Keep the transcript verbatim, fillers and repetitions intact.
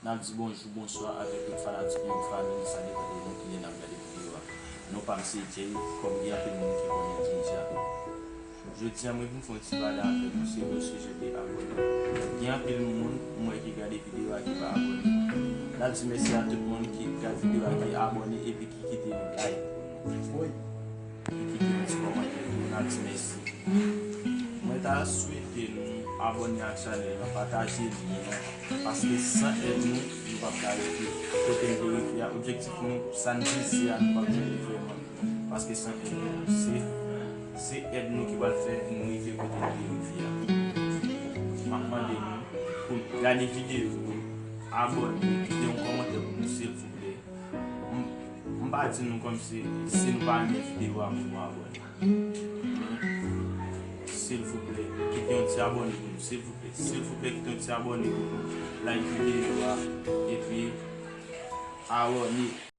N ap di bonjou, bonswa avèk tout fanatik nou, fanmi nou, sa depann de nou ki lè n ap gade videyo a. Non pa m se Jay, kòm gen anpil moun ki konnen Jay dja. Jodi a, mwen vin fè yon ti pale avèk nou, se osijè de abòne. Gen anpil moun m wè ki gade videyo a ki pa abòne. N ap di mèsi a tout moun ki gade videyo a, ki abòne epi ki kite yon like pou nou. Wi. Ki kite yon ti kòmantè pou nou, n ap di mèsi. Mwen ta swete nou abòne ak chanèl la, pataje lyen an, paske san èd nou, nou p ap ka rive kote n vle rive a. Objektif nou, sa n vize a, nou p ap jwenn li vrèman. Paske san èd nou, se, se èd nou ki pral fè nou rive kote n vle rive a. M ap mande nou pou n gade videyo yo, abòne, kite yon kòmantè pou nou, silvouplè. M, m pa di nou kòmsi si nou pa renmen videyo a pou nou abòne. Men, silvouplè, kite yon ti abòne pou nou, silvouplè. Silvouplè, kite yon ti abòne pou nou. Like videyo a, epi abòne.